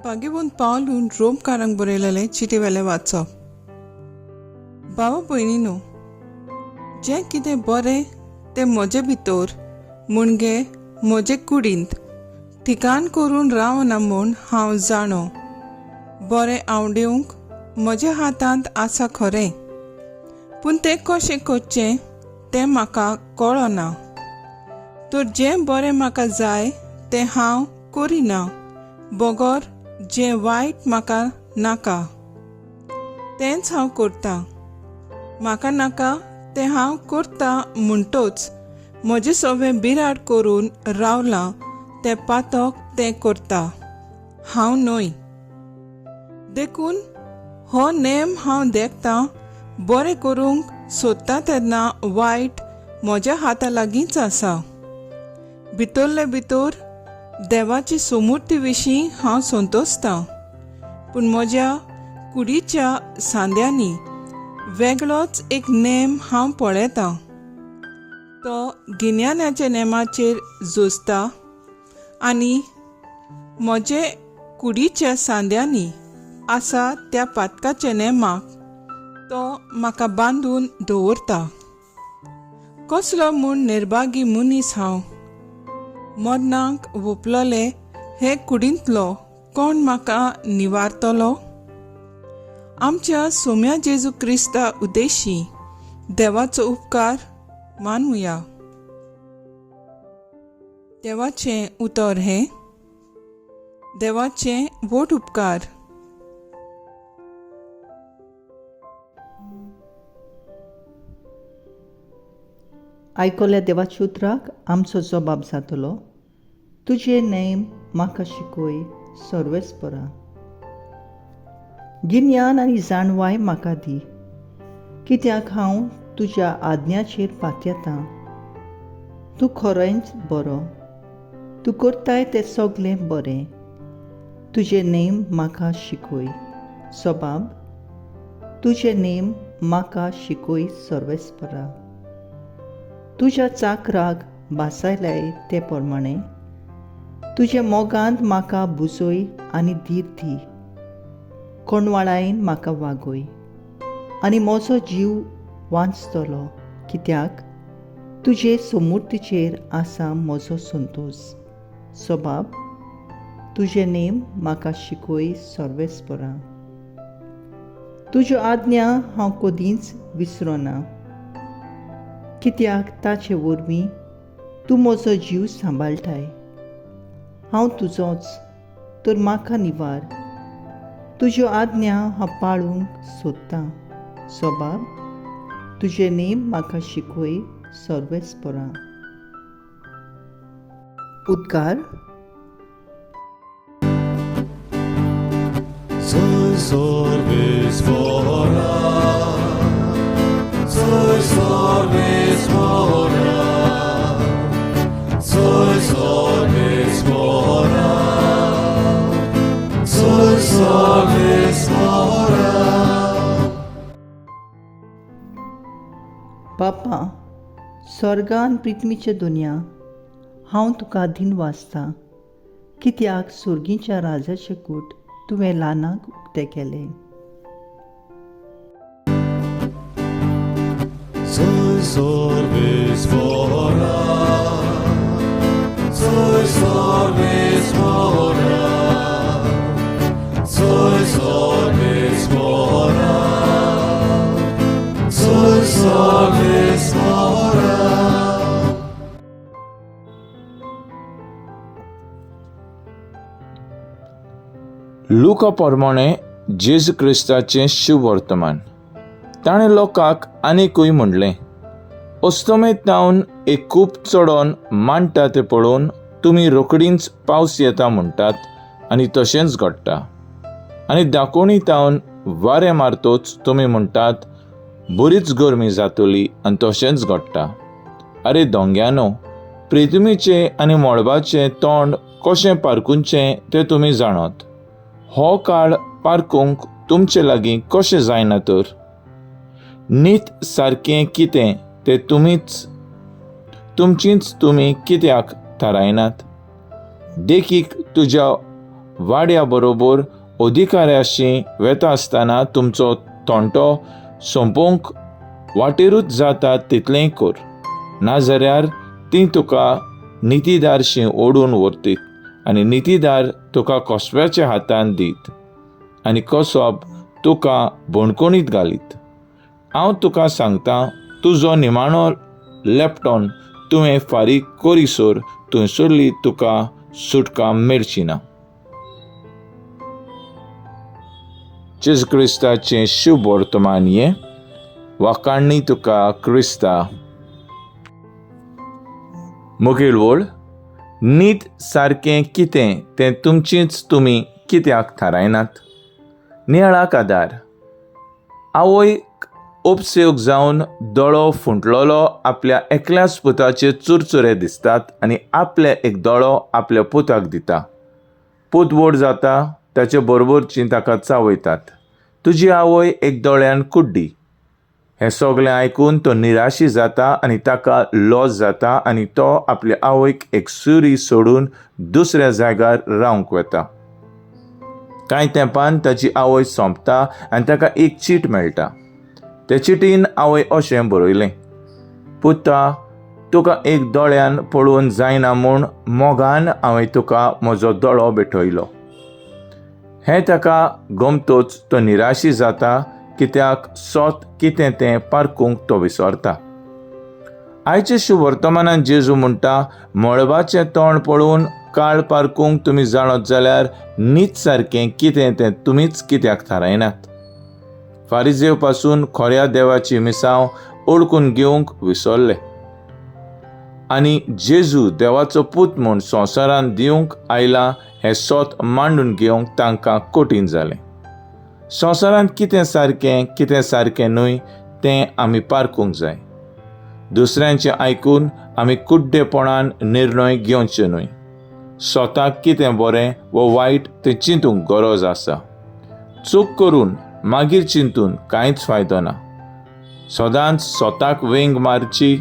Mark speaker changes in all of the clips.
Speaker 1: भाग्यवंत पावलून रोमकारांक बरयलेलें चिटी वेलें वाचप. भावा भयणीनो, जें कितें बरें तें म्हजे भितर म्हणजे म्हजे कुडींत ठिकाण करून रावना म्हूण हांव जाणो. बरें आवडेवंक म्हज्या हातांत आसा खरें, पूण तें कशें करचें तें म्हाका कळना. तर जें बरें म्हाका जाय तें हांव करिना, बगर जें वायट म्हाका नाका तेंच हांव करतां. म्हाका नाका तें हांव करतां म्हणटच म्हजें सगळें बिराड करून रावलां तें पातक तें करता, हांव न्हय. देखून हो नेम हांव देखतां, बरें करूंक सोदता तेन्ना वायट म्हज्या हाता लागींच आसा. भितरले भितर देवाची सोमुर्ती विशीं हांव संतोसतां, पूण म्हज्या कुडीच्या सांद्यांनी वेगळोच एक नेम हांव पळयतां. तो गिन्यानाच्या नेमाचेर झुजता आनी म्हजे कुडीच्या सांद्यांनी आसा त्या पातकाच्या नेमाक तो म्हाका बांदून दवरता. कसलो म्हूण निर्भागी मनीस हांव! मरणाक वोपलोले हे कुडींतलो कोण म्हाका निवारतलो? आमच्या सोम्या जेजू क्रिस्ता उद्देशी देवाचो उपकार मानुया. देवाचें उतर हें. देवाचें व्हड उपकार.
Speaker 2: आयकल्या देवाच्या उतराक आमचो जबाब जातलो, तुजे नेम म्हाका शिकय सर्वेस्परा. गिन्यान आनी जाणवाय म्हाका दी, कित्याक हांव तुज्या आज्ञाचेर पातयेतां. तूं खरेंच बरो, तूं करताय तें सगलें बरें. तुजे नेम म्हाका शिकय सबाब, तुजे नेम म्हाका शिकय सर्वेस्परा. तुज्या चाकराक भासायलाय ते प्रमाणे तुज्या मोगांत म्हाका बुजय आनी धीर दी. कोणवाळायन म्हाका वागय आनी म्हजो जीव वांचतलो, कित्याक तुजे सोमुर्तीचेर आसा म्हजो संतोश. सबाब, तुजे नेम म्हाका शिकय सर्वेस्परा. तुज्यो आज्ञा हांव कदींच विसरोना, कित्याक ताचे वरवीं तूं म्हजो जीव सांबाळटाय. हांव तुजोच तर म्हाका निवार, तुज्यो आज्ञा हांव पाळूंक सोदतां. सबाब, तुजे नेम म्हाका शिकय सर्वेस्परा. उद्गार.
Speaker 3: Soy sorbis mora, soy sorbis mora, soy sorbis mora, soy sorbis mora.
Speaker 2: बापा, स्वर्गान पृथ्वीचे दुनिया, हांव तुका दिनवासता, कित्याक सुर्गीच्या राजाचें कूट तुवें ल्हानाक उक्तें केलें.
Speaker 3: Soy sorbis mora, soy sorbis mora, soy sorbis mora, soy sorbis mora.
Speaker 4: लुका प्रमाणे जेजू क्रिस्ताचें शुभवर्तमान. ताणें लोकांक आनीकूय म्हणलें, अस्तमेत तावन एक कूप चडोन मांडटा तें पळोवन तुमी रोखडींच पावस येता म्हणटात आनी तशेंच घडटा. आनी दाकोणी तावन वारें मारतोच तुमी म्हणटात बरीच गरमी जातली आनी तशेंच घडटा. आरे दोंग्यानो, प्रिथमीचें आनी मळबाचें तोंड कशें पारकुचें तें तुमी जाणत. हो काळ पारकूंक तुमचे लागीं कशें जायना तर? नीत सारकें कितें तें तुमीच तुमचींच तुमी कित्याक थारायनात? देखीक, तुज्या वाड्या बरोबर अधिकाऱ्याशी वेता आसतना तुमचो तोंटो सोंपोवंक वाटेरूच जाता तितलेंय कर, नाजाल्यार तीं तुका नितीदारशी ओडून व्हरतीत आनी नितीदार तुका कसव्याच्या हातान दीत आनी कसब तुका बणकोणीत घालीत. हांव तुका सांगता, तुजो निमाणो लेपटॉन तुवें फारीक करीसर थंयसरली तुका सुटका मेळची ना. जेजू क्रिस्ताचें शुभ वर्तमान हें. वाखाणणी तुका क्रिस्ता. मुखेल वळ, नीत सारकें कितें तें तुमचीच तुमी कित्याक थारायनात? नियाळाक आदार. आवयक उपसेवक जावन दोळो फुंटलेलो आपल्या एकल्याच पुताचे चुरचुरे दिसतात आनी आपले एक दोळो आपल्या पुताक दिता. पूत व्हड जाता, ताचे बरोबरची ताका चावयतात, तुजी आवय एक दोळ्यान कुड्डी. हें सगळें आयकून तो निराशी जाता आनी ताका लॉस जाता आनी तो आपल्या आवयक एक सुरी सोडून दुसऱ्या जाग्यार रावंक वता. कांय तेंपान ताची आवय सोंपता आनी ताका एक चीट मेळटा. ते चिटीन आवय अशें बरयलें, पुता, तुका एक दोळ्यान पळोवन जायना म्हूण मोगान हांवें तुका म्हजो दोळो भेटयलो. हें ताका गमतोच तो निराशी जाता, कित्याक सोत कितें तें पारकूंक तो विसरता. आयचे शुभ वर्तमानान जेजू म्हणटा, मळबाचें तोंड पळोवन काळ पारकूंक तुमी जाणत जाल्यार नीत सारकें कितें तें तुमीच कित्याक थारायनात? फारिजेव पासून खोऱ्या देवाची मिसांव ओळखून घेवंक विसरले आनी जेजू देवाचो पूत म्हूण संवसारान दिवंक आयला हें सोत मांडून घेवंक तांकां कठीण जालें. संवसारांत कितें सारकें कितें सारकें न्हय तें आमी पारकूंक जाय. दुसऱ्यांचें आयकून आमी कुड्डेपणान निर्णय घेवचे न्हय. स्वताक कितें बरें वा वायट तें चिंतूंक गरज आसा. चूक करून मागीर चिंतून कांयच फायदो ना. सदांच स्वताक वेंग मारची,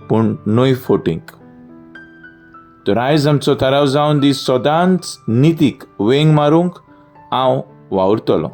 Speaker 4: पूण न्हय फोटींक. तर आयज आमचो थाराव जावन दी, सदांच नितीक वेंग मारूंक हांव वावुरतलो.